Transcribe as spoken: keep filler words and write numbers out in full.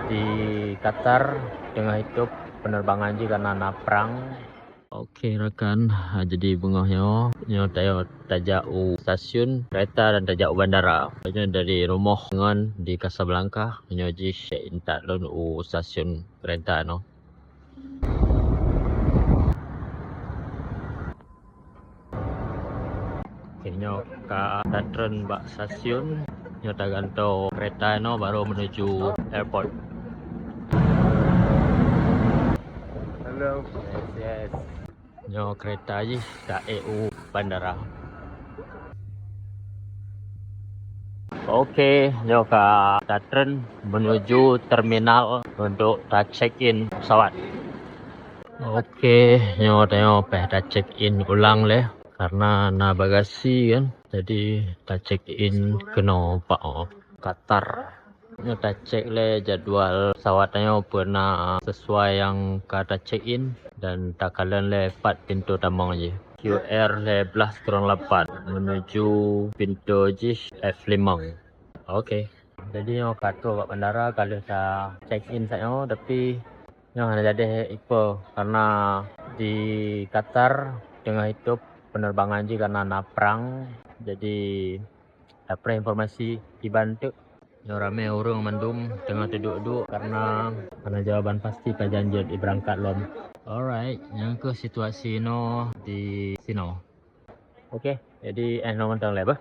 Di Qatar teungoh itôb penerbangan jih karena na prang. Oke rakan, ha, jadi beungoh nyoe, nyoe tayo tajak u stasiun kereta dan tajak u bandara. Nyoe dari rumoh ngon di Casablanca, nyoe jih intat lôn u stasiun kereta nyoe. Oke, nyoe ka tatreun bak stasiun, nyoe taganto kereta nyoe baru menuju airport. Hello. Yes, yes. Nyoe kereta jih taék u bandara. Oke, nyoe ka tatreun menuju terminal untuk ta check in pesawat. Oke, nyoe tanyoe pih ta check in ulang lé karena na bagasi kan. Jadi ta check in keunoe bak Qatar. Nyoe ta check lé jadwal pesawat tanyoe peue na sesuai nyang ka ta check in dan takalon lé pat pintoe tamong jih. Q R lhèe blah sikureueng lapan menuju pintoe jih F limong. Oke. Jadi nyoe ka troh bak bandara ka lheueh ta check in saat nyoe, tapi nyoe hana jadi ipo karena di Qatar teungoh itôb penerbangan jih karena na prang. Jadi dapet informasi kiban teuk. Nyoe ramé ureueng mandum teungoh teuduek-duek karena hana jawaban pasti pajan jeuet jibeurangkat lom. Alright, nyan keuh situasi inoe di sinoe. Oke, jadi eh nyoe mantong lé bah.